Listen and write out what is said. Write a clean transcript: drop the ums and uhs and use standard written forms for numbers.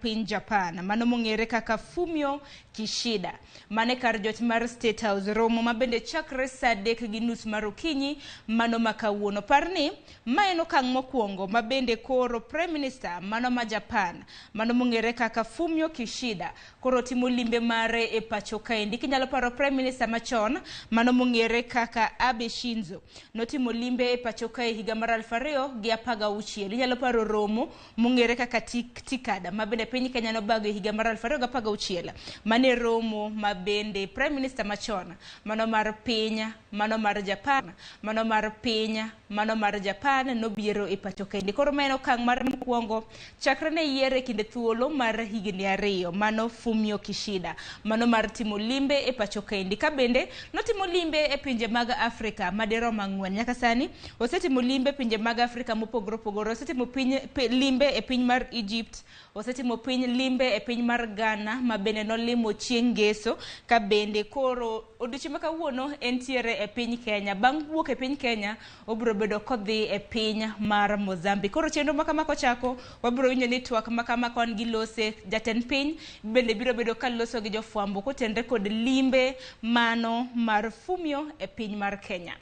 Piny Japan, mano mong'ere kaka Fumio Kishida. Mane kar jot mar State House, romo ma bende chakre saa 3:30 mar okinyi mano ma kawuono. Par ni ma en okang' mokwongo ma bende koro Prime Minister mano ma Japan, mano mong'ere kaka Fumio Kishida, koro timo limbe mare e pacho kaendi. Kinyalo paro, Prime Minister machon mano mong'ere kaka Abe Shinzo notimo limbe e pacho kae higa mar 2016. Inyalo paro romo mong'ere kaka TICAD ma bende piny Kenya nobago e higa mar 2016. Mane romo ma bende Prime Minister machon mano mar piny mano mar Japan mano mar piny mano mar Japan nobiro e pacho kaendi. Koro ma en okang' mar mokwongo chakre ne yiere e kinde thuolo mar higni 2 mano Fumio Kishida mano mar timo limbe e pacho kaendi. Ka bende notimo limbe e pinje mag Afrika madirom 4. Nyaka sani osetimo limbe e pinje mag Afrika mopogore opogore. Osetimo limbe e piny mar Egypt, osetimo piny limbe e piny mar Ghana ma bende nolimo chieng' ngeso, ka bende koro odiochieng' ma kawuono entiere e piny Kenya. Bang' wuok e piny Kenya, obiro bedo kodhi e piny mar Mozambique. Koro chenro ma kama kochako, wabiro winjo ni twak ma kama ka wan gi lose jatend piny bende biro bedo ka loso gi jofwambo kotenre kod limbe mano mar Fumio e piny mar Kenya.